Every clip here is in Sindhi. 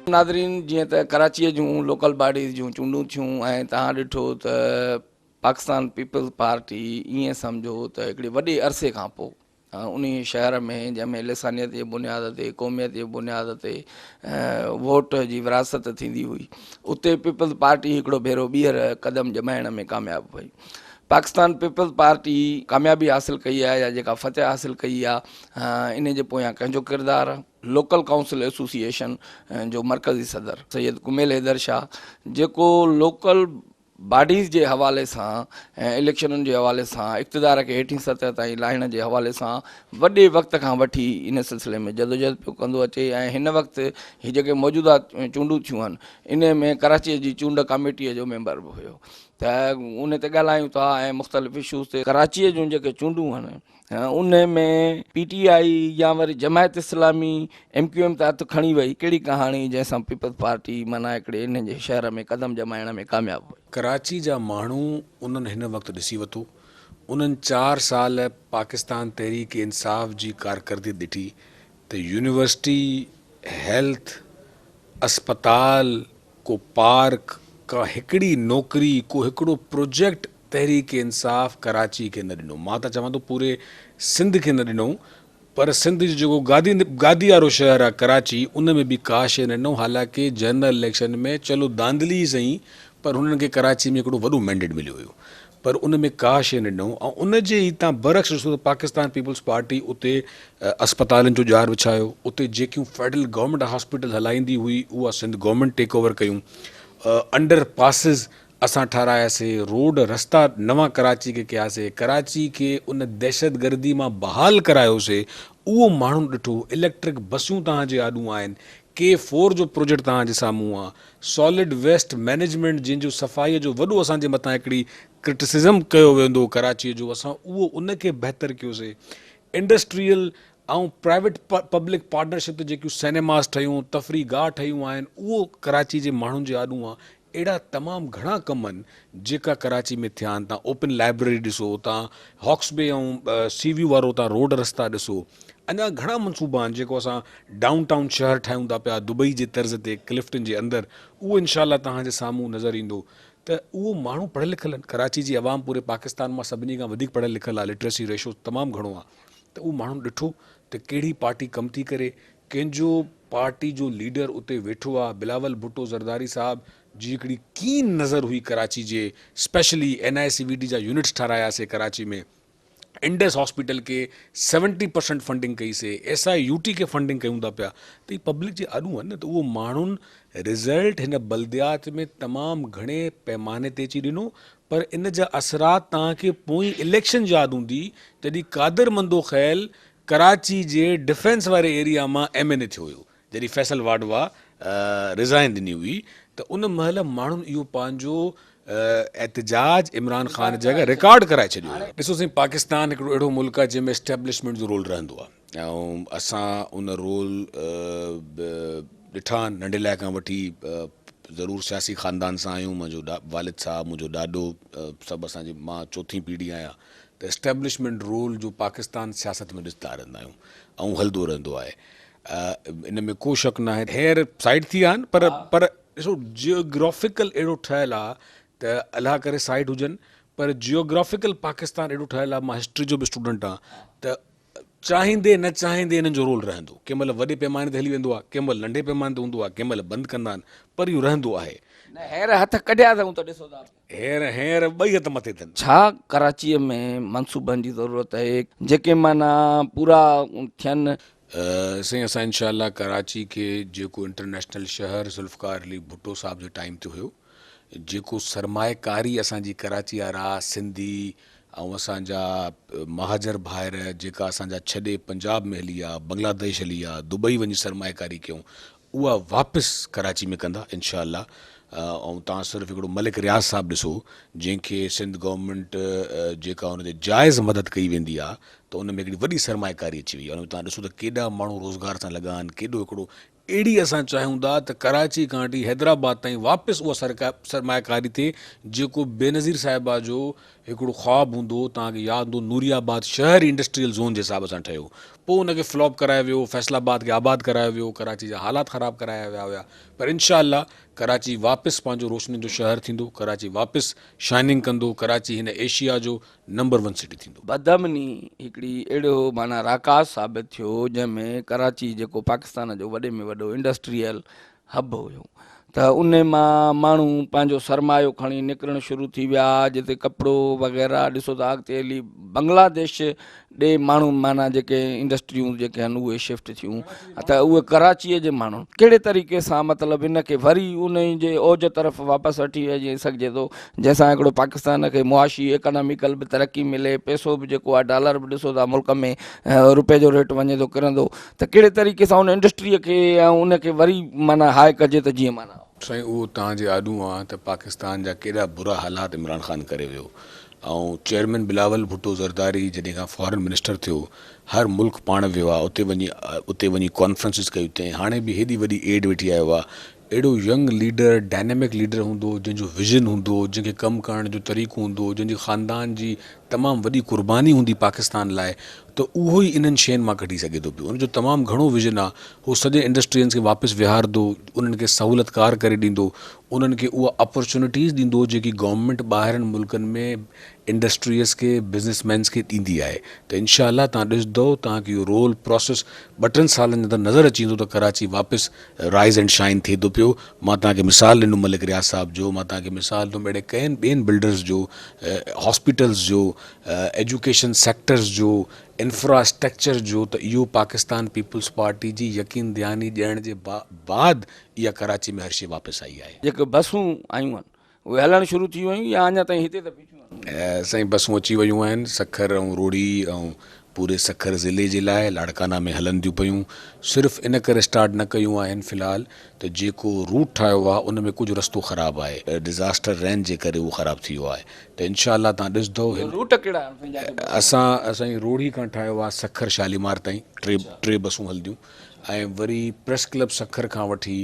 ناظرين جيئن ته ڪراچيء جون لوڪل باڊيز جون چونڊون ٿيون ۽ توهان ڏٺو ته پاڪستان پيپلز پارٽي ائين سمجهو ته هڪڙي وڏي عرصي کان پوء انهي شهر ۾ جنهن ۾ لسانيت جي بنياد تي قوميت جي بنياد تي ووٽ جي ورهاست ٿيندي هئي اتي پيپلز پارٽي هڪڙو ڀيرو ٻيهر قدم ڄمائڻ ۾ ڪامياب وئي پاڪستان پيپلز پارٽي ڪاميابي حاصل ڪئي آهي يا جيڪا فتح حاصل ڪئي آهي انهي جي پويان ڪنهن جو ڪردار آهي؟ لوڪل ڪائونسل ايسوسيئيشن جو مرڪزي صدر سيد ڪميل حيدر شاهه جيڪو لوڪل باڊيز جي حوالي سان ۽ اليڪشنن جي حوالي سان اقتدار کي هيٺين سطح تائين لاهڻ جي حوالي سان وڏي وقت کان وٺي ان سلسلي ۾ جدوجهد پيو ڪندو اچي ۽ هن وقت هي جيڪي موجوده چونڊون ٿيون آهن انهي ۾ ڪراچي جي چونڊ ڪاميٽي جو ميمبر به هيو ته ان تي ڳالهايون ٿا ۽ مختلف اشوز تي ڪراچي جون جيڪي چونڊون آهن ان ۾ پي ٽي آء يا وري Jamaat Islami M Q M ته هٿ کڻي وئي، ڪهڙي ڪهاڻي جنهن سان پيپلز پارٽي معنيٰ هڪڙي انهن جي شهر ۾ قدم ڄمائڻ ۾ ڪامياب وئي. ڪراچي جا ماڻهو انهن هن وقت ڏسي وتو، انهن چار سال پاڪستان تحريڪ انصاف جي ڪارڪردگي ڏٺي ته يونيورسٽي، هيلٿ، اسپتال، ڪو پارڪ، ڪا هڪڙي نوڪري، ڪو هڪڙو پروجيڪٽ تحريڪ انصاف ڪراچي کي نه ڏنو. مان ته چوان ٿو پوري سنڌ کي نه ڏنو پر سنڌ جو جيڪو گادي گادي وارو شهر آهي ڪراچي ان ۾ به ڪا شيء نه ڏنو حالانڪه جنرل اليڪشن ۾ چلو دانڌلي ئي سهي پر هنن کي ڪراچي ۾ هڪڙو وڏو مينڊيٽ مليو هيو پر ان ۾ ڪا شيء نه ڏنو ۽ ان جي ئي تان برعڪس ڏسو ته پاڪستان پيپلز پارٽي اتي اسپتالن جو ڄار وڇايو اتي جيڪيون فيڊرل گورنمينٽ هاسپيٽل هلائيندي هئي اها سنڌ گورنمينٽ ٽيڪ اوور ڪيون انڊر پاسز اسان ٺهراياسي، روڊ رستا نوان ڪراچي کي ڪياسي، ڪراچي کي ان دهشتگردي مان بحال ڪرايوسي، اهو ماڻهن ڏٺو، اليڪٽرڪ بسيون توهان جي آڏو آهن، ڪي فور جو پروجيڪٽ توهان جي سامهون آ، سالڊ ويسٽ مئنيجمينٽ جنهن جو صفائي جو وڏو اسان جي مٿان هڪڙي ڪرٽسزم ڪيو ويندو هو ڪراچي جو اسان اهو ان کي بهتر ڪيوسي، انڊسٽريل ۽ پرائيويٽ پبلڪ پارٽنرشپ تي جيڪيون سئنيماز ٺهيون، تفريح گاهه ٺهيون آهن اهو ڪراچي جي ماڻهن جي آڏو آ، اهڙا تمام گهڻا ڪم آهن جيڪا ڪراچي ۾ ٿيا آهن تان اوپن لائبريري ڏسو تان هاڪس بي ۽ سي ويو وارو تان روڊ رستا ڏسو اڃا گهڻا منصوبا آهن جيڪو اسان ڊائون ٽائون شهر ٺاهيون ٿا پيا دبئي جي طرز تي ڪلفٽن جي اندر اهو انشاء الله توهان جي سامهون نظر ايندو ته اهو ماڻهو پڙهيل لکيل آهن ڪراچي جي عوام پوري پاڪستان مان سڀني کان وڌيڪ پڙهيل لکيل آهي لٽريسي ريشو تمام گهڻو آهي ته اهو ماڻهن ڏٺو ته ڪهڙي پارٽي ڪم ٿي ڪري ڪنهن جو پارٽي جو ليڊر اتي ويٺو آ بلاول ڀٽو زرداري صاحب جي هڪڙي ڪين نظر هئي ڪراچي جي specially N I C V D جا يونٽس ٺارايا سي ڪراچي ۾ انڊس هاسپيٽل کي سيونٽي پرسنٽ فنڊنگ ڪئي سي ايس I U ٽي کي فنڊنگ ڪيون ٿا پيا ته هي پبلڪ جي آڏو آهن نه ته اهو ماڻهن رزلٽ هن بلديات ۾ تمام گهڻي پيماني تي اچي ڏنو پر ان جا اثرات توهان کي پوئين اليڪشن ياد هوندي جڏهن قادر مندوخيل ڪراچي جي ڊفينس واري ايريا مان ايم اين اي ٿيو هيو جڏهن فيصل واڍوا ريزائن ڏني هئي ته ان مهل ماڻهن اهو پنهنجو احتجاج عمران خان جي اڳيان رڪارڊ ڪرائي ڇڏيو هيو. ڏسو سائين پاڪستان هڪڙو اهڙو ملڪ آهي جنهن ۾ اسٽيبلشمينٽ جو رول رهندو آهي ۽ اسان ان رول ڏٺا آهن ننڍي لاء کان وٺي ضرور سياسي خاندان سان آهيون منهنجو والد صاحب منهنجو ڏاڏو سڀ اسان جي مان چوٿين پيڙهي آهيان ته اسٽيبلشمينٽ رول جو پاڪستان سياست ۾ ڏسندا رهندا آهيون ۽ هلندو رهندو آهي ان ۾ ڪو شڪ ناهي هينئر سائيڊ ٿي ويا آهن پر پر ڏسو جيوگرافيڪل اهڙو ٺهيل آهي ته الله ڪري سائيڊ هجن پر جيوگرافيڪل پاڪستان اهڙو ٺهيل آهي مان هسٽري جو به اسٽوڊنٽ آهيان ته چاهيندي نه چاهيندي انهن جو رول رهندو ڪنهن مهل وڏي پيماني تي هلي ويندو آهي ڪنهن مهل ننڍي پيماني تي هوندو آهي ڪنهن مهل بند ڪندا آهن پر اهو رهندو آهي. نه هينئر هٿ ڪڍيا اٿئون ته ڏسو ٿا. هينئر هينئر ٻئي هٿ مٿي اٿن. ڇا ڪراچيء ۾ منصوبن جي ضرورت آهي جيڪي معنيٰ پورا ٿين؟ سائين اسان انشاء الله ڪراچي کي جيڪو انٽرنيشنل شهر ذوالفقار علي ڀٽو صاحب جي ٽائيم تي هيو جيڪو سرمائيڪاري اسان جي ڪراچي وارا سنڌي ۽ اسان جا مهاجر ڀائر جيڪا اسان جا ڇڏي پنجاب ۾ هلي ويا بنگلاديش هلي ويا دبئي وڃي سرمائيڪاري ڪيون اها واپس ڪراچي ۾ ڪندا انشاء الله ۽ توهان صرف هڪڙو ملڪ رياض صاحب ڏسو جنهن کي سنڌ گورنمينٽ جيڪا ان جي جائز مدد ڪئي ويندي آ ته ته ان ۾ هڪڙي وڏي سرمائيڪاري اچي وئي آهي ان ۾ توهان ڏسو ته ڪيڏا ماڻهو روزگار سان لڳا آهن ڪيڏو هڪڙو اهڙي اسان چاهيون ٿا ته ڪراچي کان وٺي حيدرآباد تائين واپس اها سرمائيڪاري ٿئي جيڪو بينظير صاحبه جو هڪڙو خواب هوندو هو توهان کي ياد هوندو نوري آباد شهر ئي انڊسٽريل زون جي حساب سان ٺهيو پوء ان کي فلاپ ڪرايو ويو فيصل آباد کي آباد ڪرايو ويو ڪراچي جا حالات خراب ڪرايا ويا هيا پر انشاء الله ڪراچي واپس پنهنجو روشنين جو شهر ٿيندو ڪراچي واپس شائننگ ڪندو ڪراچي هن ايشيا جو نمبر ون سٽي ٿيندو. بدامني هڪڙي اهڙو معنيٰ راڪاس ثابت ٿيو جنهن ۾ ڪراچي جيڪو پاڪستان جو وڏي ۾ وڏو انڊسٽريل حب هيو ته ان مان ماڻهو پنهنجو سرمايو کڻي نڪرڻ شروع ٿي ويا جتي ڪپڙو وغيره ڏسو ته اڳتي هلي بنگلاديش ڏي ماڻهو معنيٰ جيڪي انڊسٽريون جيڪي آهن اهي شفٽ ٿيون ته اهي ڪراچيء جي ماڻهن ڪهڙي طريقي سان مطلب ان کي وري ان جي اوج طرف واپس وٺي وڃي سگهجي ٿو جنهن سان هڪڙو پاڪستان کي معاشي اڪاناميڪل به ترقي ملي پئسو به جيڪو آهي ڊالر به ڏسو ٿا ملڪ ۾ روپئي جو ريٽ وڃي ٿو ڪرندو ته ڪهڙي طريقي سان ان انڊسٽريء کي ۽ ان کي وري معنيٰ هاء ڪجي ته جيئن معنيٰ. سائين اهو توهان جي آڏو آ ته پاڪستان جا ڪيڏا برا حالات عمران خان ڪري ويو ۽ چيئرمين بلاول ڀٽو زرداري جڏهن کان فارن منسٽر ٿيو هر ملڪ پاڻ ويو آ اتي وڃي اتي وڃي ڪانفرنسز ڪيون اٿئين هاڻي به هيڏي وڏي ايڊ وٺي آيو آ اهڙو ينگ ليڊر ڊائنامڪ ليڊر هوندو جنهن جو ويزن هوندو جنهن کي ڪم ڪرڻ جو طريقو هوندو جنهن جي خاندان جي تمام وڏي قرباني هوندي پاڪستان لاء ته اهو ئي انهن شين مان ڪڍي سگهي ٿو پيو ان جو تمام گهڻو ويزن آ هو سڄي انڊسٽرين کي واپس ويهاردو انهن کي سهولتڪار ڪري ڏيندو انهن کي اها اپرچونٽيز ڏيندو جيڪي گورنمينٽ ٻاهرن ملڪن ۾ انڊسٽريز کي بزنس مينز کي ڏيندي آهي ته انشاء الله توهان ڏسندو توهان کي اهو رول پراسيس ٻه ٽن سالن جي اندر نظر اچي ويندو ته ڪراچي واپس رائز اينڊ شائن ٿئي ٿو پيو مان توهان کي مثال ڏنو ملڪ رياض صاحب جو مان توهان کي مثال ڏنم اهڙي ڪئين ٻين بلڊرز جو هاسپيٽلز جو ايجوڪيشن سيڪٽرز جو انفراسٽرڪچر جو ته اهو پاڪستان پيپلز پارٽي جي يقين دهاني ڏيڻ جي بعد اها ڪراچي ۾ هر شيء واپس آئي آهي. جيڪي بسون آيون آهن اهي هلڻ شروع ٿي ويون يا اڃا تائين هتي ته بيٺيون آهن؟ سائين بسون اچي ويون آهن سکر ۽ روهڙي ۽ پوري سکر ضلعي جي لاء لاڙڪانا ۾ هلن ٿيون پيون صرف ان ڪري اسٽارٽ نه ڪيون آهن في الحال ته جيڪو روٽ ٺاهيو آهي ان ۾ ڪجهه رستو خراب آهي ڊزاسٽر رين جي ڪري اهو خراب ٿي ويو آهي ته انشاء الله تان ڏسندو هن روٽ ڪهڙا آهن سائين جاتي بسون اسان سائين روهڙي کان ٺاهيو آهي سکر شاليمار تائين ٽي بسون هلنديون ۽ وري پريس ڪلب سکر کان وٺي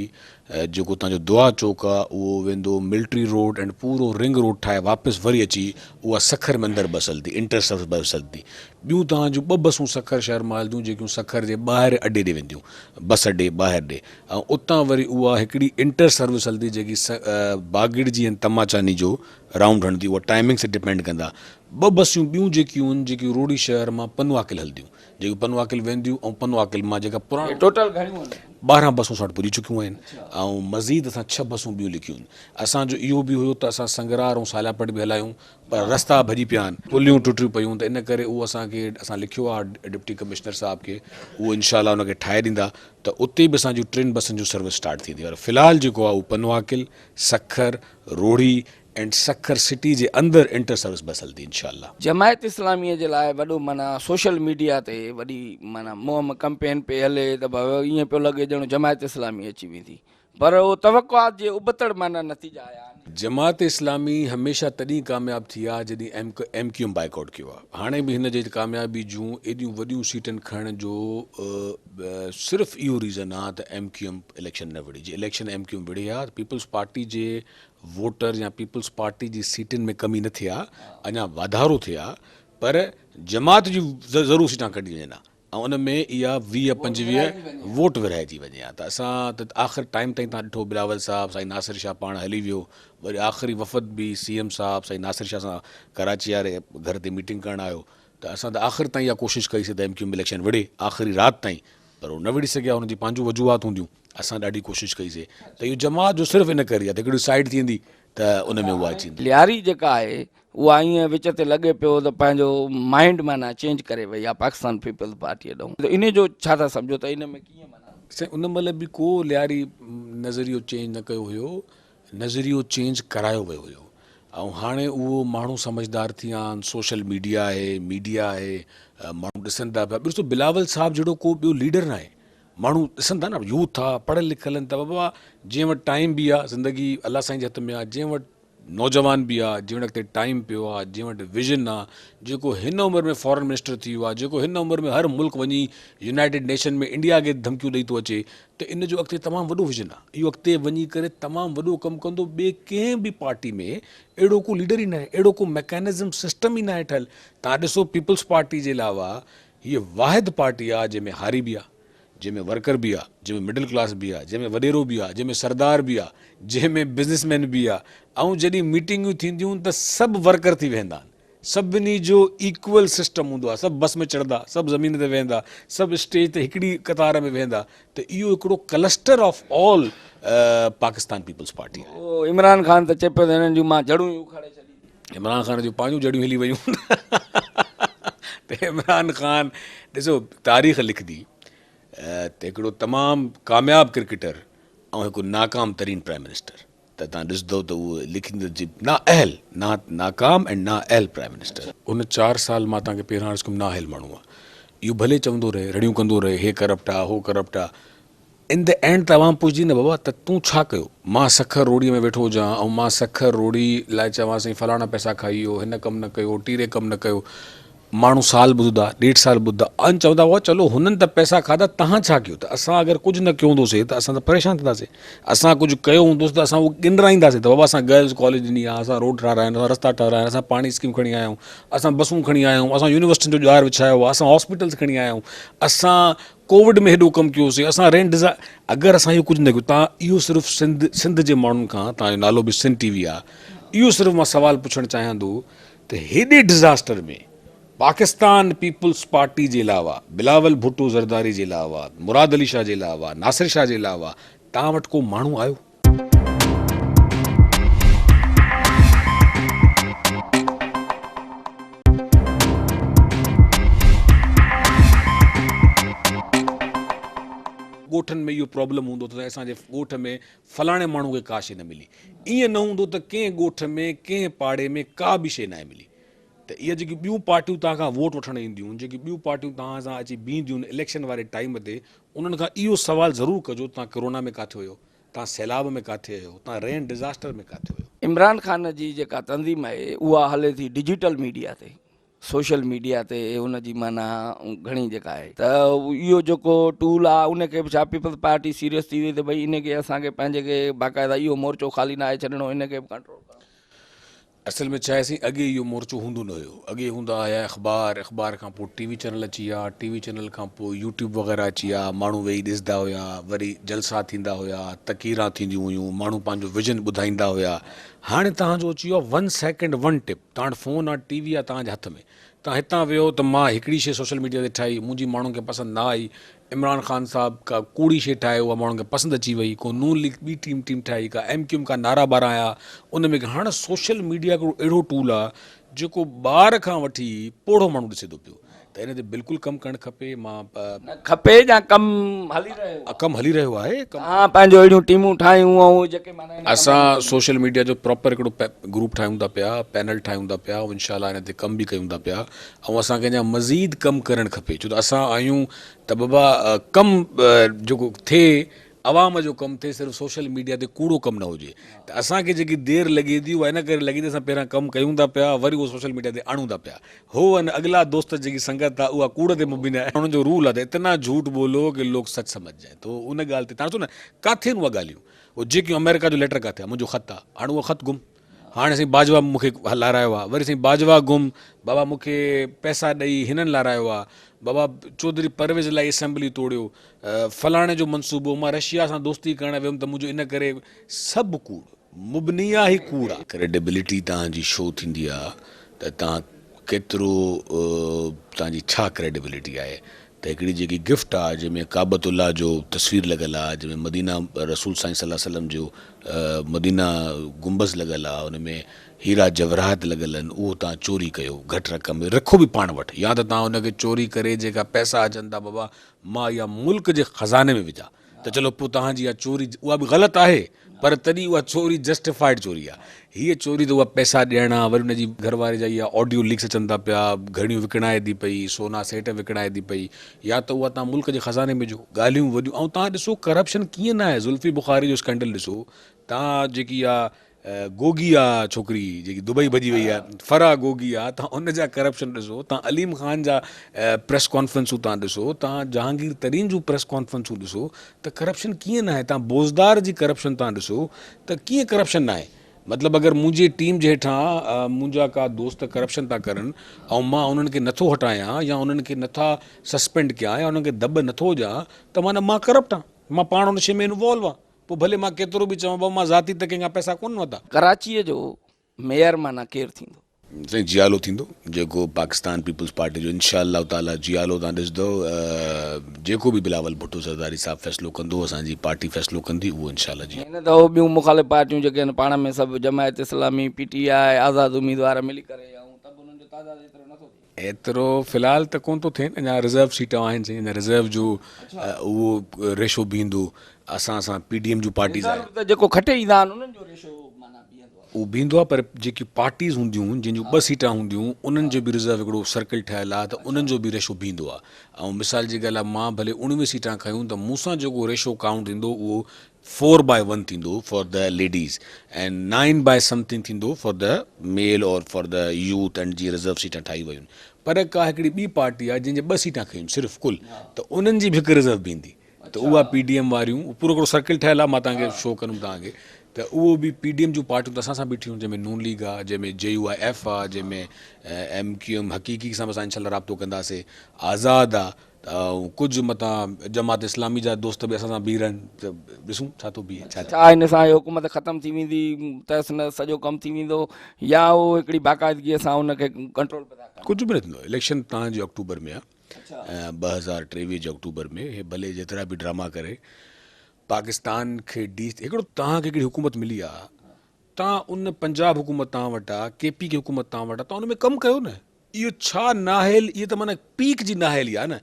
جيڪو اتان جو دعا چوڪ آ اهو ويندو ملٽري روڊ اينڊ پورو رنگ روڊ ٺاهي واپس وري اچي اها سکر ۾ اندر بس هلندي انٽر سروس بس هلندي ٻيون توهان جون ٻه بسون سکر شهر مان هلنديون جيڪيون سکر جي ٻاهر اڏي ڏي وينديون بس اڏي ٻاهر ڏي ۽ اتان وري اها هڪڙي انٽر سروس هلندي جيڪي باگڙجي ۽ تماچاني جو رائونڊ هڻندي اها ٽائمنگس تي ڊپينڊ ڪندا ٻه بسيون ٻيون جيڪيون آهن جيڪيون روهڙي شهر مان پنوعاقل هلنديون جيڪي پنوعاقل وينديون ۽ پنوعاقل مان جيڪا پراڻا ٽوٽل گهڻيون آهن؟ 12 بسون اسان وٽ پڄي چڪيون آهن ۽ مزيد اسان ڇهه بسون ٻيون لکيون آهن. اسان جو اهو به هيو ته اسان سنگرار ۽ سالياپٽ به هلايون پر رستا ڀڄي پيا آهن، پليون ٽٽيون پيون ته ان ڪري اهو اسان کي اسان لکيو آهي ڊپٽي ڪمشنر صاحب کي اهو انشاء الله ان کي ٺاهي ڏيندا ته اتي به اسان جون ٽن بسن جون سروس اسٽارٽ ٿيندي پر في الحال جيڪو آهي اهو پنوعاقل، سکر، روهڙي اينڊ سکر سٽي جي اندر انٽر سروس بس هلندي انشاء الله. جماعت اسلاميء جي لاء وڏو معنيٰ سوشل ميڊيا تي وڏي معنيٰ مهم ڪمپين پئي هلي ته ڀئي ائين پيو لڳي ڄڻ جماعت اسلامي اچي ويندي پر اهو توقعات جي ابتڙ معنيٰ نتيجا آيا آهن. جماعت اسلامي هميشه تڏهن ڪامياب ٿي آ جڏهن ايم ڪيو ايم بائيڪاٽ ڪيو آ هاڻي به هن جي ڪاميابي جون ايڏيون وڏيون سيٽن کڻڻ جو صرف اهو ريزن آ ته ايم ڪيو ايم اليڪشن نه وڙهي جي اليڪشن ايم ڪيو ايم وڙهي ها ته پيپلز پارٽي جي ووٽر يا پيپلز پارٽي جي سيٽن ۾ ڪمي نه ٿئي ها، اڃا واڌارو ٿئي ها، پر جماعت جون ضرور سيٽان ڪڍي وڃن ها ۽ ان ۾ اها 20 25 ووٽ ورهائجي وڃي ها ته اسان ته آخر ٽائيم تائين تان ڏٺو بلاول صاحب سائين ناصر شاهه پاڻ هلي ويو وري آخري وفد به سي ايم صاحب سائين ناصر شاهه سان ڪراچي واري گهر تي ميٽنگ ڪرڻ آيو ته اسان ته آخر تائين اها ڪوشش ڪئي سي ته ايم ڪيو ايم اليڪشن وڙهي آخري رات تائين پر هو نه وڙهي سگهيا هن جي پنهنجون وجوهات هونديون. اسان ڏاڍي ڪوشش ڪئي سي ته اهو جماعت جو صرف ان ڪري آهي ته هڪڙي سائيڊ ٿي ويندي ته ان ۾ اها اچي ويندي. لياري جيڪا آهي اها ائين وچ تي لڳي پيو ته پنهنجو مائنڊ معنيٰ چينج ڪري وئي آهي پاڪستان پيپلز پارٽيء ڏانهن ته ان جو ڇا ٿا سمجهو ته ان ۾ ڪيئن معنيٰ. سائين ان مهل به ڪو لياري نظريو چينج نه ڪيو هيو نظريو چينج ڪرايو ويو هيو ۽ هاڻي اهو ماڻهو سمجهدار ٿي ويا آهن سوشل ميڊيا آهي ميڊيا آهي ماڻهو ڏسن ٿا پيا ڏسو بلاول صاحب جهڙو ڪو ٻيو ليڊر ناهي ماڻهو ڏسن ٿا نه يوٿ آ پڙهيل لکيل آهن ته بابا جنهن وٽ ٽائيم به آ زندگي الله سائين جي هٿ ۾ آ جنهن وٽ نوجوان به آ، جنهن وٽ اڳتي ٽائيم پيو آ، جنهن وٽ ويزن آ، جيڪو هن عمر ۾ فارن منسٽر ٿي ويو آ، جيڪو هن عمر ۾ هر ملڪ وڃي يونائيٽيڊ نيشن ۾ انڊيا کي ڌمڪيون ڏئي ٿو اچي ته ان جو اڳتي تمام وڏو ويزن آ، اهو اڳتي وڃي ڪري تمام وڏو ڪم ڪندو، ٻي ڪنهن به پارٽي ۾ اهڙو ڪو ليڊر ئي ناهي، اهڙو ڪو ميڪانزم سسٽم ئي ناهي ٺهيل، توهان ڏسو پيپلز پارٽي جي علاوه هيء واحد پارٽي آ جنهن ۾ هاري به آ، جنهن ۾ ورڪر به آ، جنهن ۾ مڊل ڪلاس به آ، جنهن ۾ وڏيرو به آ، جنهن ۾ سردار به آ، جنهن ۾ بزنس مين به آ ۽ جڏهن ميٽنگون ٿينديون ته سڀ ورڪر ٿي ويهندا آهن. سڀني جو ايڪول سسٽم هوندو آ، سڀ بس ۾ چڙهندا، سڀ زمين تي ويهندا، سڀ اسٽيج تي هڪڙي قطار ۾ ويهندا ته اهو هڪڙو cluster of all Pakistan Peoples Party آهي. اهو عمران خان ته چئي پيو ته هنن جون مان جڙون ئي اکاڙي ڇڏيندس. عمران خان جون پنهنجون جڙيون هلي ويون ته عمران خان ڏسو تاريخ لکندي ته هڪڙو تمام ڪامياب ڪرڪيٽر ۽ هڪ ناڪام ترين پرائم منسٽر ته تان ڏسندو ته اهو لکندي ته نااهل ناڪام ۽ نااهل پرائم منسٽر. ان چار سال مان تان کي پهريان عرض ڪيم نااهل ماڻهو آ اهو ڀلي چوندو رهي رڙيون ڪندو رهي هي ڪرپٽ آ هو ڪرپٽ آ ان the and ته عوام پڇندي نه بابا ته تون ڇا ڪيو؟ مان سکر روڙي ۾ ويٺو هجان ۽ مان سکر روڙي لاء چوان سائين فلاڻا پئسا کائي ويو، هن ڪم نه ڪيو، ٽيري ڪم نه ڪيو. ماڻهو سال ٻڌندا، ڏيڍ سال ٻڌندا ۽ چوندا بابا چلو هنن ته پئسا کاڌا تهان ڇا ڪيو ته اسان اگر ڪجهه نه ڪيو هوندوسي ته اسان ته پريشان ٿينداسي. اسان ڪجهه ڪيو هوندوس ته اسان اهو ڳنرائينداسي ته بابا اسان گرلز ڪاليج ڏني آهي، اسان روڊ ٺارايا آهن، اسان رستا ٺارايا آهن، اسان پاڻي اسڪيم کڻي آيا آهيون، اسان بسون کڻي آيا آهيون، اسان يونيورسٽين جو ڄار وڇايو آهي، اسان هاسپيٽلز کڻي آيا آهيون، اسان ڪووڊ ۾ هيڏو ڪم ڪيوسين اسان رين ڊزا اگر اسان اهو ڪجهه نه ڪيو تان اهو صرف سنڌ سنڌ جي ماڻهن کان تان جو نالو به سنڌ ٽي وي آ اهو صرف مان سوال پڇڻ چاهيان ٿو ته هيڏي ڊزاسٽر ۾ پاڪستان پيپلز پارٽي جي علاوه بلاول ڀٽو زرداري جي علاوه مراد علي شاهه جي علاوه ناصر شاهه جي علاوه تان وٽ ڪو ماڻهو آيو؟ ڳوٺن ۾ اهو پرابلم هوندو ته اسان جي ڳوٺ ۾ فلاڻي ماڻهو کي ڪا شيء نه ملي. ائين نه هوندو ته ڪنهن ڳوٺ ۾ ڪنهن پاڙي ۾ ڪا به شيء ناهي ملي. ته اهي جيڪي ٻيون پارٽيون توهان کان ووٽ وٺڻ اينديون، جيڪي ٻيون پارٽيون توهان سان اچي بيهنديون اليڪشن واري ٽائيم تي، انهن کان اهو سوال ضرور ڪجو توهان ڪرونا ۾ ڪاٿي هيو، توهان سيلاب ۾ ڪاٿي هيو، توهان رين ڊزاسٽر ۾ ڪاٿي هيو. عمران خان جي جيڪا تنظيم آهي اها هلي ٿي ڊجيٽل ميڊيا تي، سوشل ميڊيا تي ان جي معنيٰ گهڻي جيڪا آهي ته اهو جيڪو ٽول آهي ان کي به ڇا پيپلز پارٽي سيريس ٿي وئي ته ڀئي ان کي اسان کي پنهنجي کي باقاعده اهو مورچو خالي ناهي ڇڏڻو ان کي به ڪنٽرول ڪرڻو. اصل ۾ ڇا آهي سائين اڳي اهو مورچو هوندو نه هيو اڳي هوندا هيا اخبار اخبار کان پوء ٽي وي چينل اچي ويا ٽي وي چينل کان پوء يوٽيوب وغيره اچي ويا ماڻهو ويهي ڏسندا هيا وري جلسا ٿيندا هيا تقريران ٿينديون هيون ماڻهو پنهنجو ويزن ٻڌائيندا هيا هاڻي توهان جو اچي ويو آهي ون سيڪنڊ ون ٽپ توهان وٽ فون آهي ٽي وي آهي توهان جي هٿ ۾ توهان هتان ويهو ته مان هڪڙي شي سوشل ميڊيا تي ٺاهي منهنجي ماڻهن کي پسند نه آئي عمران خان صاحب ڪا ڪوڙي شي ٺاهي اها ماڻهن کي پسند اچي وئي، ڪو نون ليگ ٻي ٽيم ٽيم ٺاهي، ڪا ايم ڪيو ايم ڪا نعرا ٻارا آيا ان ۾ هاڻ سوشل ميڊيا هڪڙو اهڙو ٽول آ جيڪو ٻار کان وٺي پوڙهو ماڻهو ڏسي ٿو پيو ته ان تي بلڪل ڪم ڪرڻ کپي مان. نه کپي يا ڪم هلي رهيو آ. ڪم هلي رهيو آهي ڪم. توهان پنهنجو اهڙيون ٽيمون ٺاهيون ۽ جيڪي معنيٰ ان ڪم. اسان سوشل ميڊيا جو پراپر هڪڙو گروپ ٺاهيون ٿا پيا پينل ٺاهيون ٿا پيا انشاء الله ان تي ڪم به ڪيون ٿا پيا ۽ اسان کي اڃا مزيد ڪم ڪرڻ کپي ڇو ته اسان آهيون ته بابا ڪم جيڪو ٿئي عوام جو ڪم ٿئي صرف سوشل ميڊيا تي ڪوڙو ڪم نه هجي ته اسان کي جيڪي دير لڳي ٿي اها ان ڪري لڳي ٿي اسان پهريان ڪم ڪيون ٿا پيا وري اهو سوشل ميڊيا تي آڻون ٿا پيا هو ان اڳلا دوست جيڪي سنگت آهي اها ڪوڙ تي مبين آهي انهن جو رول آهي ته اتنا جهوٽ بولو ڪي لوگ سچ سمجھ جائين ته ان ڳالهه تي تان ڏسو نه ڪاٿي آهن اها ڳالهيون اهي جيڪيون آمريڪا جو ليٽر ڪاٿي آهي منهنجو خط آهي هاڻي اهو خط گم هاڻي سائين باجوا مون کي لارايو آ وري سائين باجوا گم بابا مون کي پئسا ڏئي هنن لارايو آ بابا چوڌري پرويز الائي اسيمبلي توڙيو فلاڻي جو منصوبو مان رشيا سان دوستي ڪرڻ ويم ته منهنجو ان ڪري سڀ ڪوڙ مبني آ هي ڪوڙ آ. ڪريڊبلٽي توهان جي شو ٿيندي آ ته توهان ڪيترو توهان جي ڇا ڪريڊبلٽي آهي ته هڪڙي جيڪي گفٽ آ جنهن ۾ ڪعبة الله جو تصوير لڳل آ جنهن ۾ مدينه رسول سائين صلي الله عليه وسلم جو مدينه گنبذ لڳل آ ان ۾ هيرا جواهرات لڳل آهن اهو تان چوري ڪيو گهٽ رقم ۾ رکو به پاڻ وٽ يا ته تان ان کي چوري ڪري جيڪا پئسا اچن ٿا بابا مان اها ملڪ جي خزاني ۾ وجهان ته چلو پوء توهان جي اها چوري اها به غلط آهي پر تڏهن اها چوري جسٽيفائيڊ چوري آهي. هيء چوري ته اها پئسا ڏيڻ آ وري ان جي گهر واري جا اها آڊيو ليڪس اچن ٿا پيا گهڙيون وڪڻائي ٿي پئي سونا سيٽ وڪڻائي ٿي پئي يا ته اها توهان ملڪ جي خزاني ۾ وجهو ڳالهيون وڏيون ۽ توهان ڏسو ڪرپشن ڪيئن نه آهي زلفي بخاري جو اسڪينڊل ڏسو توهان جيڪي اها گوگي آ ڇوڪري جيڪي دبئي ڀڄي وئي آ فرح گوگي آ تان ان جا ڪرپشن ڏسو تان عليم خان جا پريس ڪانفرنسون تان ڏسو تان جهانگير ترين جون پريس ڪانفرنسون ڏسو ته ڪرپشن ڪيئن ناهي تان بوزدار جي ڪرپشن تان ڏسو ته ڪيئن ڪرپشن ناهي مطلب اگر منهنجي ٽيم جي هيٺان منهنجا ڪا دوست ڪرپشن ٿا ڪرن ۽ مان انهن کي نٿو هٽايان يا انهن کي نٿا سسپينڊ ڪيان يا انهن کي دٻ نٿو ڏيان ته معنيٰ مان ڪرپٽ آهيان مان پاڻ ان شي ۾ انوالو آهيان پوء ڀلي مان ڪيترو به چوان بابا مان ذاتي ته ڪنهن کان پئسا ڪونه ورتا. ڪراچيء جو ميئر معنيٰ ڪير ٿيندو؟ سائين جيالو ٿيندو جيڪو پاڪستان پيپلز پارٽي جو انشاء الله تعالي جيالو تان ڏسندو جيڪو به بلاول ڀٽو زرداري صاحب فيصلو ڪندو اسان جي پارٽي فيصلو ڪندي اهو انشاء الله جي هن دفعو ٻيون مخالف پارٽيون جيڪي آهن پاڻ ۾ سڀ جماعت اسلامي، پي ٽي آء، آزاد اميدوار ملي ڪري ۽ ته به انهن جو تعداد ايترو نٿو ٿئي. ايترو في الحال ته ڪونه ٿو ٿئي اڃا رزرو سيٽون آهن سائين اڃا رزرو جو اهو ريشو بيهندو اسان سان پي ڊي ايم جون پارٽيز آهن. رزرو ته جيڪو کٽي ايندا آهن انهن جو ريشو معنيٰ بيهندو آهي. اهو بيهندو آهي پر جيڪي پارٽيز هونديون جن جون ٻه سيٽان هونديون انهن جو به رزرو هڪڙو سرڪل ٺهيل آهي ته انهن جو به ريشو بيهندو آهي ۽ مثال جي ڳالهه آهي مان ڀلي اڻويهه سيٽان کنيون ته مون سان جيڪو ريشو ڪائونٽ ٿيندو اهو فور باء ون ٿيندو for the ladies ۽ nine by something ٿيندو for the male اور فار the youth and جيئن رزرو سيٽان ٺاهي ويون پر ڪا هڪڙي ٻي پارٽي آهي جنهن جي ٻه سيٽان کنيون صرف ڪل ته انهن جي به هڪ رزرو بيهندي ته اها پي ڊي ايم واريون پورو هڪڙو سرڪل ٺهيل آهي مان توهان کي شو ڪندم توهان کي ته اهو به پي ڊي ايم جون پارٽيون ته اسان سان بيٺيون جنهن ۾ نون ليگ آهي جنهن ۾ جي يو I F آهي جنهن ۾ ايم ڪيو ايم حقيقي سان به اسان انشاء الله رابطو ڪنداسي آزاد آهي ته ڪجهه متان جماعت اسلامي جا دوست به اسان سان بيهي رهن ته ڏسون ڇا ٿو بيهي ڇا ڇا ان سان حڪومت ختم ٿي ويندي تهس نهس سڄو ڪم ٿي ويندو يا اهو هڪڙي باقاعدگي سان ان کي ڪنٽرول پيدا ڪندا ڪجهه به نه ٿيندو اليڪشن توهان جي آڪٽوبر ۾ آهي 2023 جي آڪٽوبر ۾ هي ڀلي جيترا به ڊراما ڪري پاڪستان کي ڊي هڪڙو توهان کي هڪڙي حڪومت ملي آ توهان ان پنجاب حڪومت توهان وٽ آ ڪي پي ڪي حڪومت توهان وٽ آ توهان ان ۾ ڪم ڪيو نه اهو ڇا نااهل اهي ته معنيٰ پيڪ جي نااهلي آ نه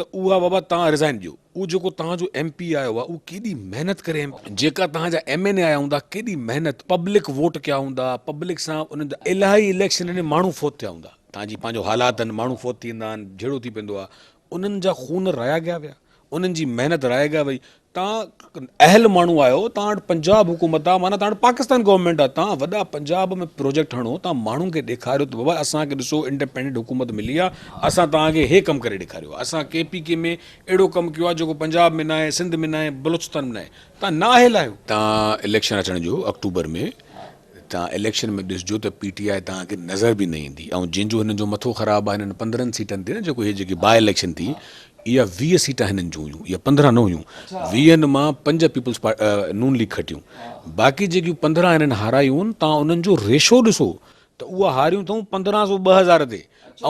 ته اها بابا توهان ريزائن ڏيو اهو جيڪو توهان جو ايم پي آيو آ اهو ڪيڏي محنت ڪري ايم جيڪا توهان جا ايم اين اي آيا هوندا ڪيڏي محنت پبلڪ ووٽ ڪيا هوندا پبلڪ سان انهن جا الاهي اليڪشن ۾ ماڻهو فوت ٿيا هوندا توهان جي پنهنجو حالات آهن ماڻهو فوت ٿي ويندا آهن جهيڙو ٿي پوندو آهي انهن جا خون رايا گيا ويا انهن جي محنت رايا گيا وئي توهان اهل ماڻهو آهيو توهان وٽ پنجاب حڪومت آهي معنيٰ توهان وٽ پاڪستان گورنمينٽ آهي توهان وڏا پنجاب ۾ پروجيڪٽ هڻو توهان ماڻهن کي ڏيکاريو ته بابا اسان کي ڏسو انڊيپينڊنٽ حڪومت ملي آهي اسان توهان کي هي ڪم ڪري ڏيکاريو آهي اسان ڪي پي ڪي ۾ اهڙو ڪم ڪيو آهي جيڪو پنجاب ۾ ناهي سنڌ ۾ ناهي بلوچستان ۾ ناهي توهان نااهل آهيو توهان اليڪشن اچڻ جو آڪٽوبر ۾ توهان اليڪشن ۾ ڏسجو ته پي ٽي آء توهان کي نظر به نه ايندي ۽ جنهن جو هنن جو مٿو خراب آهي هنن 15 سيٽن تي نه جيڪو هي جيڪي باء اليڪشن ٿي اها 20 سيٽان هنن جون هيون اها 15 نه هيون 20 مان 5 پيپلز نون ليگ کٽيون باقي جيڪيون 15 هنن هارايون توهان انهن جو ريشو ڏسو ته اها هاريون اٿئون 15 سو 2000 تي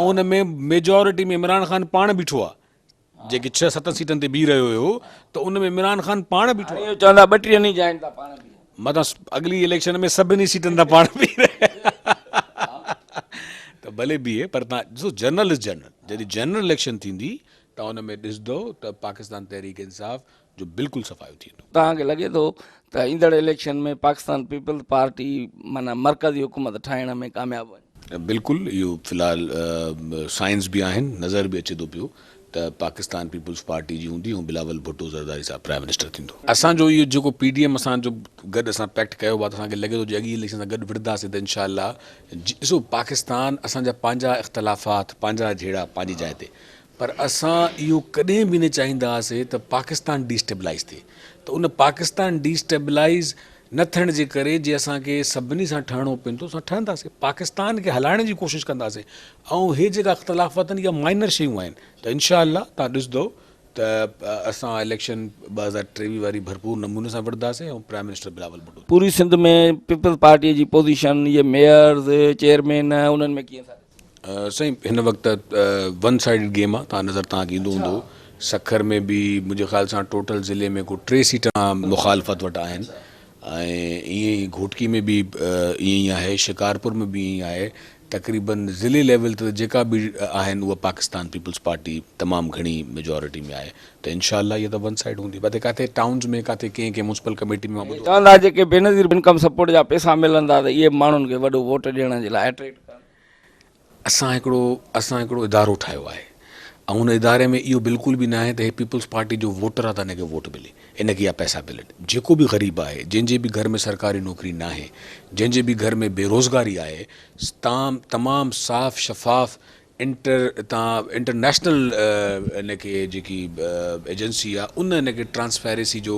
۽ ان ۾ ميجارٽي ۾ عمران خان پاڻ بيٺو آهي جيڪي ڇهه ستن سيٽن تي بيهي رهيو هيو ته ان ۾ عمران خان پاڻ بيٺو اهو چوندا ٻٽيهن ئي جاين تان پاڻ بيهي. متان اڳلي اليڪشن ۾ سڀني سيٽن تان پاڻ بيهي رهي ته ڀلي بيهي پر تان ڏسو جنرل از جنرل جڏهن جنرل اليڪشن ٿيندي ته ان ۾ ڏسندو ته پاڪستان تحريڪ انصاف جو بلڪل صفايو ٿي ويندو. توهان کي لڳي ٿو ته ايندڙ اليڪشن ۾ پاڪستان پيپلز پارٽي معنيٰ مرڪزي حڪومت ٺاهڻ ۾ ڪامياب وڃي؟ بلڪل اهو في الحال سائنس به آهن نظر به اچي ٿو پيو ته پاڪستان پيپلز پارٽي جي هوندي ۽ بلاول ڀٽو زرداري صاحب پرائم منسٽر ٿيندو. اسان جو اهو جيڪو پي ڊي ايم اسان جو گڏ اسان پيڪٽ ڪيو آهي ته اسان کي لڳي ٿو جي اڳي اليڪشن سان گڏ وڙهنداسين ته انشاء الله ڏسو پاڪستان اسان جا پنهنجا اختلافات پنهنجا جهيڙا پنهنجي جاء تي پر اسان اهو ڪڏهن به نه چاهيندا هئاسين ته پاڪستان ڊي اسٽيبلائز ٿئي ته ان پاڪستان ڊي اسٽيبلائز نه ٿيڻ جي ڪري جي اسان کي سڀني سان ٺهڻو پوندو اسان ٺهنداسين پاڪستان کي هلائڻ جي ڪوشش ڪنداسين ۽ هي جيڪا اختلافات آهن اها مائنر شيون آهن ته انشاء الله تان ڏسندو ته اسان اليڪشن 2023 واري ڀرپور نموني سان وڙهنداسين ۽ پرائم منسٽر بلاول ڀٽو پوري سنڌ ۾ پيپلز پارٽي جي پوزيشن اهي ميئرز چيئرمين انهن ۾ ڪيئن ٿا ڏسو؟ سائين هن وقت ون سائيڊڊ گيم آ تان نظر تان کي ايندو هوندو سکر ۾ به منهنجي خيال سان ٽوٽل ضلعي ۾ ڪو ٽي سيٽان مخالفت وٽ آهن ۽ ائين ئي گهوٽڪي ۾ به ائين ئي آهي شڪارپور ۾ به ائين ئي آهي تقريبن ضلعي ليول تي جيڪا به آهن اها پاڪستان پيپلز پارٽي تمام گهڻي ميجارٽي ۾ آهي ته انشاء الله اها ته ون سائيڊ هوندي باقي ڪاٿي ٽائونز ۾ ڪاٿي ڪنهن ڪنهن ميونسپل ڪميٽي ۾ مان ٻڌو چوندا جيڪي بينظير انڪم سپورٽ جا پئسا ملندا ته اهي ماڻهن کي وڏو ووٽ ڏيڻ جي لاء اٽريڪٽ ڪن. اسان هڪڙو اسان هڪڙو ادارو ٺاهيو آهي ۽ ان اداري ۾ اهو بلڪل به ناهي ته هي پيپلز پارٽي جو ووٽر آهي ته هن کي ووٽ ملي ان کي اها پئسا ملن جيڪو به غريب آهي جنهن جي به گهر ۾ سرڪاري نوڪري ناهي جنهن جي به گهر ۾ بيروزگاري آهي تام تمام صاف شفاف انٽر تان انٽرنيشنل ان کي جيڪي ايجنسي آ ان ان کي ٽرانسپيرنسي جو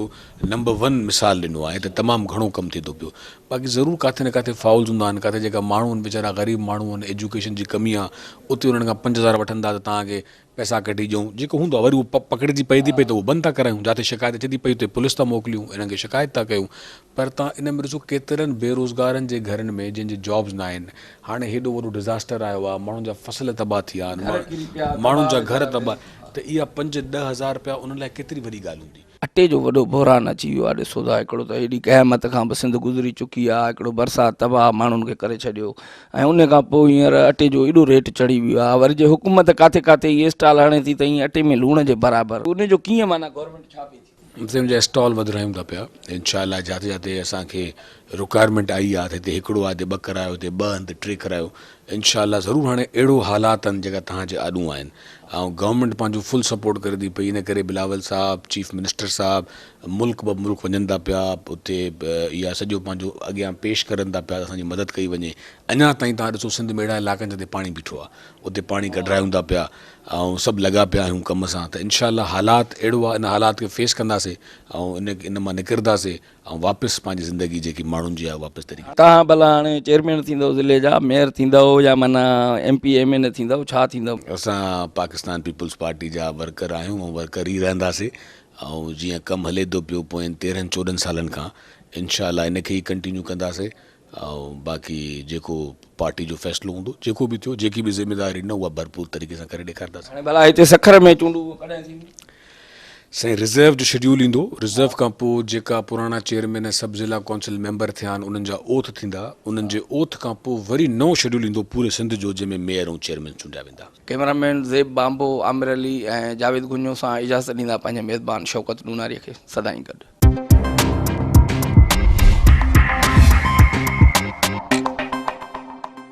نمبر ون مثال ڏنو آهي ته تمام گهڻو ڪم ٿئي ٿو پيو باقي ضرور ڪاٿي نه ڪاٿي فائولز هوندا آهن ڪاٿي جيڪا ماڻهو آهن ويچارا غريب ماڻهو آهن ايجوڪيشن جي ڪمي آ اتي انهن کان 5000 وٺن ٿا ته توهان کي پئسا ڪڍي ڏيون جيڪو هوندو آ وري اهو پڪڙجي پئي ٿي پئي ته اهو بند ٿا ڪرايون جاتي شڪايت اچي ٿي پئي اتي پوليس ٿا موڪليون انهن کي شڪايت ٿا ڪيون پر توهان ان ۾ ڏسو ڪيترن بيروزگارن جي گهرن ۾ جن جي جابز ناهن هاڻي هيڏو وڏو ڊزاسٽر آيو آهي ماڻهن جا فصل تباهه ٿي ويا آهن ماڻهن جا گهر تباهه ته اها پنج ڏهه هزار رپيا انهن لاء ڪيتري وڏي ڳالهه هوندي. اٽي جو وڏو بحران اچي ويو آهي ڏسو ٿا هڪڙو ته هيڏي قيامت کان به سنڌ گذري چڪي آهي هڪڙو برسات تباهه ماڻهن کي ڪري ڇڏيو ۽ ان کان پوء هينئر اٽي جو ايڏو ريٽ چڙهي ويو آهي وري جي حڪومت ڪاٿي ڪاٿي اهي اسٽال هڻي ٿي ته ائين اٽي ۾ لوڻ جي برابر ان جو ڪيئن معنيٰ گورنمينٽ ڇا پئي ٿي مطلب جا اسٽال وڌرايون ٿا پيا انشاء الله جاتي جاتي اسان کي رڪوائرمينٽ آئي آ ته هتي هڪڙو آ هتي ٻه ڪرايو هتي ٻه هنڌ ٽي ڪرايو انشاء الله ضرور هاڻي اهڙو حالات آهن جيڪا توهان جي آڏو آهن ۽ گورنمينٽ پنهنجو فل سپورٽ ڪري ٿي پئي ان ڪري بلاول صاحب چيف منسٽر صاحب ملڪ به ملڪ وڃن ٿا پيا اتي اها سڄو پنهنجو اڳيان پيش ڪرن ٿا پيا اسان جي مدد ڪئي وڃي اڃا تائين توهان ڏسو سنڌ ۾ اهڙا علائقا آهن جتي پاڻي بيٺو آ اتي پاڻي ڪڍرايون ٿا پيا ۽ سڀ لڳا پيا آهيون ڪم سان ته انشاء الله حالات اهڙو آهي ان حالات کي فيس ڪنداسي ۽ ان ان مان نڪرنداسي ۽ واپس پنهنجي زندگي جيڪي ماڻهن جي آهي واپس طريقي توهان ڀلا هاڻي چيئرمين ٿيندؤ ضلعي جا ميئر ٿيندؤ يا معنيٰ ايم پي ايم اين اي ٿيندؤ ڇا ٿيندؤ؟ اسان پاڪستان پيپلز پارٽي جا ورڪر آهيون ۽ ورڪر ئي رهنداسي ۽ جيئن ڪم هلي ٿو پيو پوين تيرهن چوڏهن سالن کان انشاء الله ان کي ئي ڪنٽينيو ڪنداسي ۽ باقي جيڪو پارٽي جو فيصلو هوندو جيڪو به ٿيو جيڪي به ذميواري ڏنو اها ڀرپور طريقي سان ڪري ڏيکارنداسين. هاڻي ڀلا هتي سکر ۾ چونڊون ڪڏهن ٿينديون؟ سائين رزرو جو شيڊيول ايندو رزرو کان پوء جيڪا پراڻا چيئرمين ۽ سب ضلع ڪونسل ميمبر ٿيا آهن انهن جا اوٿ ٿيندا انهن جي اوٿ کان پوء وري نئون شيڊيول ايندو پوري سنڌ جو جنهن ۾ ميئر ۽ چيئرمين چونڊيا ويندا. ڪئميرا مين زيب بانبو، عامر علي ۽ جاويد گهنجو سان اجازت ڏيندا پنهنجي ميزبان شوڪت ڏوناري کي سدائين گڏ.